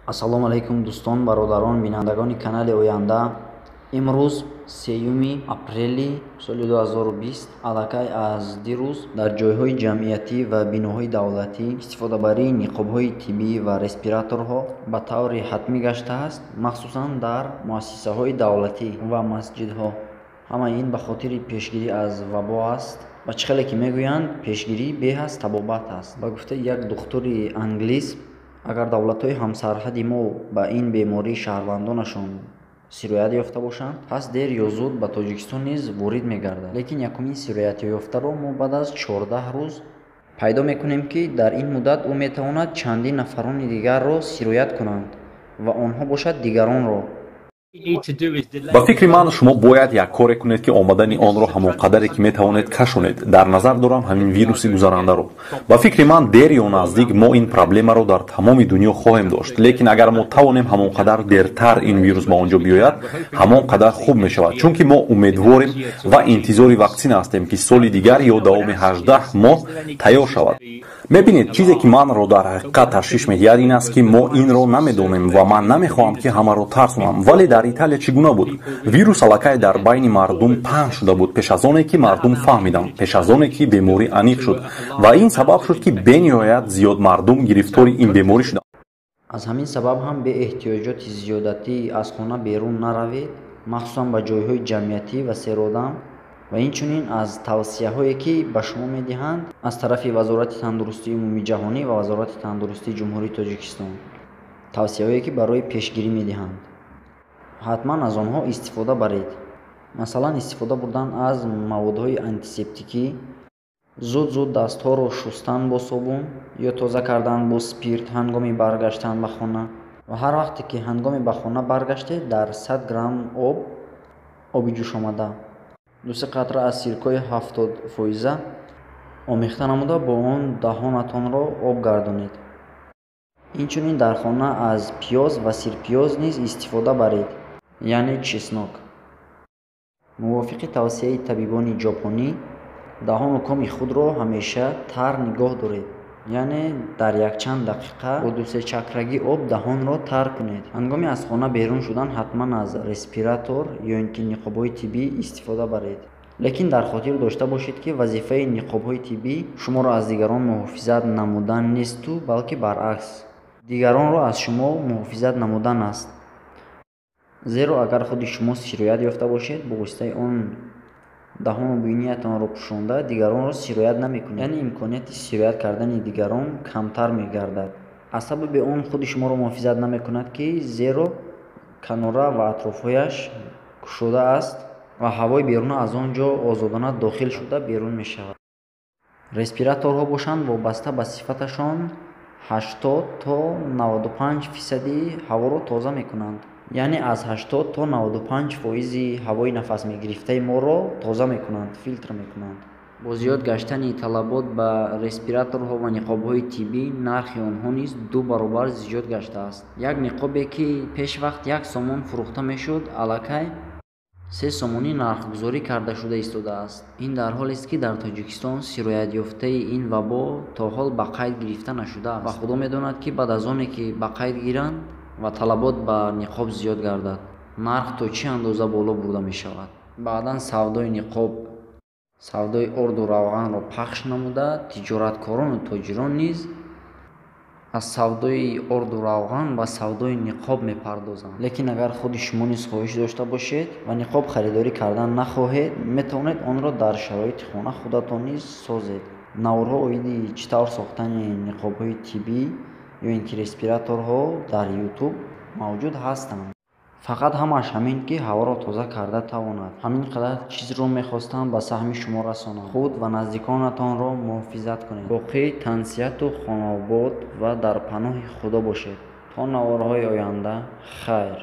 Ассалому алайкум, дӯстон, бародарон, бинандагони канали Оянда. Имрӯз 3 апрели соли 2020. Аллакай аз дирӯз дар ҷойҳои ҷамъиятӣ ва биноҳои давлатӣ истифодабарии ниқобҳои тиббӣ ва респираторҳо ба таври ҳатмӣ гаштааст, махсусан дар муассисаҳои давлатӣ ва масҷидҳо. Ҳамаи ин ба хотири пешгирӣ аз вабо аст ва чӣ хеле ки мегӯянд, пешгирӣ беҳ аз табобат аст. Ба гуфтаи як духтури англис, агар давлатҳои ҳамсарҳади мо ба ин беморӣ шаҳрвандонашон сироят ёфта бошанд, пас дер ё зуд ба Тоҷикистон низ ворид мегардад. Лекин якумин сироятёфтаро мо баъд аз 14 рӯз пайдо мекунем, ки дар ин муддат ӯ метавонад чандин нафарони дигарро сироят кунанд ва онҳо бошад дигаронро. Ба фикри ман, шумо бояд як коре кунед, ки омадани онро ҳамон қадаре ки метавонед кашонед. Дар назар дорам ҳамин вируси гузарандаро. Ба фикри ман, дер ё наздик мо ин проблемаро дар тамоми дунё хоҳем дошт, лекин агар мо тавонем ҳамон қадар дертар ин вирус ба он ҷо биёяд, ҳамон қадар хуб мешавад, чунки мо умедворем ва интизори ваксина ҳастем, ки соли дигар ё давоми 18 моҳ тайёр шавад. Мебинед, чизе ки манро дар ҳақиқат ташвиш медиҳад, ин аст, ки мо инро намедонем ва ман намехоҳам, ки ҳамаро тарсонам, вале дар Италия чӣ гуна буд? Вирус аллакай дар байни мардум паҳн шуда буд пеш аз оне ки мардум фаҳмиданд, пеш аз оне ки беморӣ аниқ шуд, ва ин сабаб шуд, ки бениҳоят зиёд мардум гирифтори ин беморӣ шуданд. Аз ҳамин сабаб ҳам беэҳтиёҷоти зиёдатӣ аз хона берун наравед, махсусан ба ҷойҳои ҷамъиятӣ ва серодам, ва инчунин аз тавсияҳое, ки ба шумо медиҳанд аз тарафи Вазорати тандурустии умумиҷаҳонӣ ва Вазорати тандурустии Ҷумҳурии Тоҷикистон, тавсияҳое, ки барои пешгирӣ медиҳанд, ҳатман аз онҳо истифода баред. Масалан, истифода бурдан аз маводҳои антисептикӣ, зуд-зуд дастҳоро шустан бо собун ё тоза кардан бо спирт ҳангоми баргаштан ба хона, ва ҳар вақте ки ҳангоми ба хона баргаштед, дар 100 грамм об, оби ҷӯшомада, ду-се қатра аз сиркои 70 фоиза омехта намуда, бо он даҳонатонро об гардонед. Инчунин дар хона аз пиёз ва сирпиёз низ истифода баред, яъне чеснок. Мувофиқи тавсияи табибони ҷопонӣ, даҳону коми худро ҳамеша тар нигоҳ доред, яъне дар якчанд дақиқа бо ду-се чакраги об даҳонро тар кунед. Ҳангоми аз хона берун шудан ҳатман аз респиратор ё ин ки ниқобҳои тиббӣ истифода баред. Лекин дар хотир дошта бошед, ки вазифаи ниқобҳои тиббӣ шуморо аз дигарон муҳофизат намудан несту, балки баръакс, дигаронро аз шумо муҳофизат намудан аст, зеро агар худи шумо сироят ёфта бошед, бо воситаи он даҳону биниятонро пӯшонда дигаронро сироят намекунед, яъне имконияти сироят кардани дигарон камтар мегардад. Аз сабаби он худи шуморо муҳофизат намекунад, ки зеро канора ва атрофҳояш кушода аст ва ҳавои беруна аз он ҷо озодона дохил шуда берун мешавад. Респираторҳо бошанд, вобаста ба сифаташон 80 то 95 фисади ҳаворо тоза мекунанд, яъне аз 80 то 95 фоизи ҳавои нафас мегирифтаи моро тоза мекунанд, филтр мекунанд. Бо зиёд гаштани талабот ба респираторҳо ва ниқобҳои тиббӣ, нархи онҳо низ ду баробар зиёд гаштааст. Як ниқобе, ки пешвақт 1 сомон фурӯхта мешуд, аллакай 3 сомонӣ нархгузорӣ карда шуда истодааст. Ин дар ҳолест, ки дар Тоҷикистон сироятёфтаи ин вабо то ҳол ба қайд гирифта нашудааст ва Худо медонад, ки баъд аз оне ки ба қайд гиранд ва талабот ба ниқоб зиёд гардад, нарх то чӣ андоза боло бурда мешавад. Баъдан савдои ниқоб савдои орду равғанро пахш намуда, тиҷораткорону тоҷирон низ аз савдои орду равған ба савдои ниқоб мепардозанд. Лекин агар худи шумо низ хоҳиш дошта бошед ва ниқоб харидорӣ кардан нахоҳед, метавонед онро дар шароити хона худатон низ созед. Наворҳо оиди чӣ тавр сохтани ниқобҳои тиббӣ ё ин ки респираторҳо дар Ютуб мавҷуд ҳастанд. Фақат ҳамааш ҳамин, ки ҳаворо тоза карда тавонад. Ҳамин қадар чизро мехостам ба саҳми шумо расонам. Худ ва наздиконатонро муҳофизат кунед. Боқӣ тансиҳату хонаобод ва дар паноҳи Худо бошед. То наворҳои оянда, хайр.